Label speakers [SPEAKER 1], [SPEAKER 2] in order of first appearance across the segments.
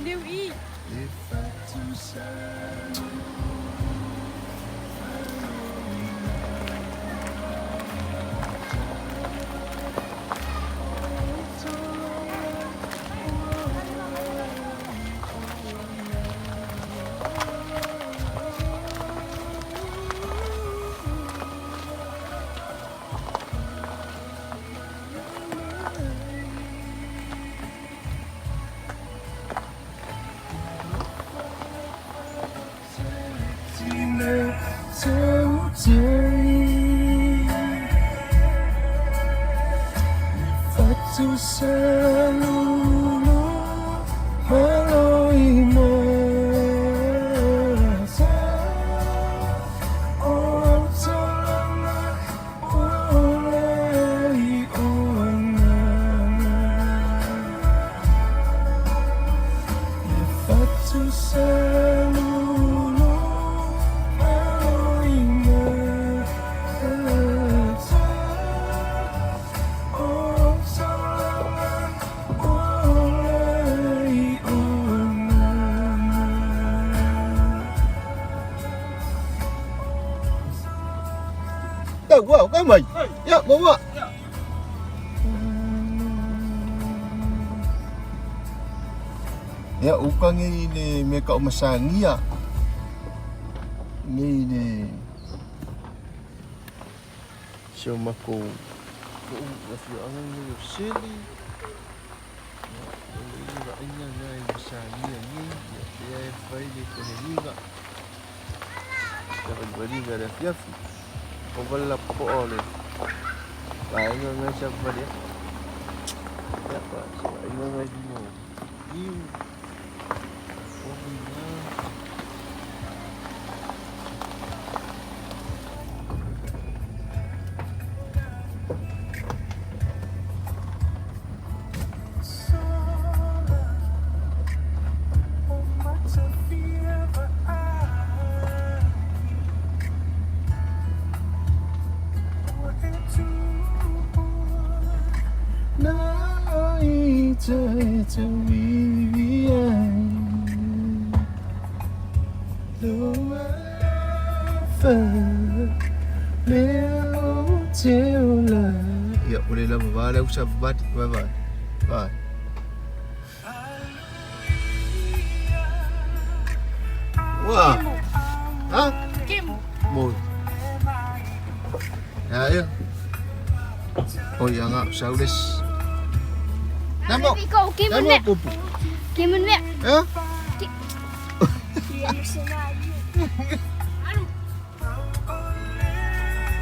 [SPEAKER 1] Lev i.
[SPEAKER 2] Wow, cái mình. Ya, bawa. Ya, ukang ni le me ka masangia. Ni le so mako ko la fi anga ni o seli. O le ira ina ngai masangia ni ya le e fai le koneliga. Ya bali le fiafi. O vala po o le. Vaega ngai sa vale. Ya pa, vaega ngai mo. Iu. O mina. Ya, boleh lah bye usah bye bye. Bye. Wah. Ha?
[SPEAKER 1] Kim.
[SPEAKER 2] Mo. Ya, ya. Oh, ya ngak saulis. Namo.
[SPEAKER 1] Kim
[SPEAKER 2] Namo
[SPEAKER 1] men.
[SPEAKER 2] pupu.
[SPEAKER 1] Kim men.
[SPEAKER 2] Ya?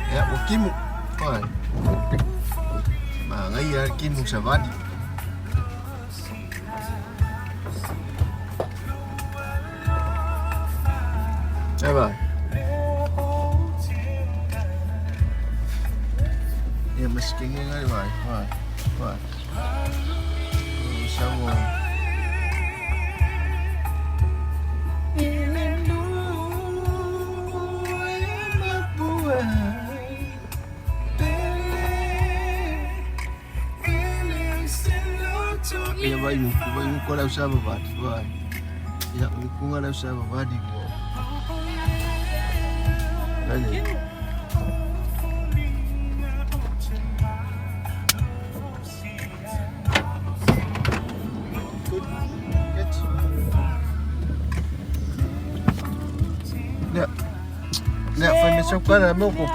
[SPEAKER 2] Ya, ukimu. Oi. Ma ngai ya kimu savadi. Bye bye. Ya meski ngai bye. Bye. Bye. Sama. Vai ko lau sa va va. Ya ko lau sa va di ko. Dale. Good. Get. Ja. Ja, fai me so cara meu ko.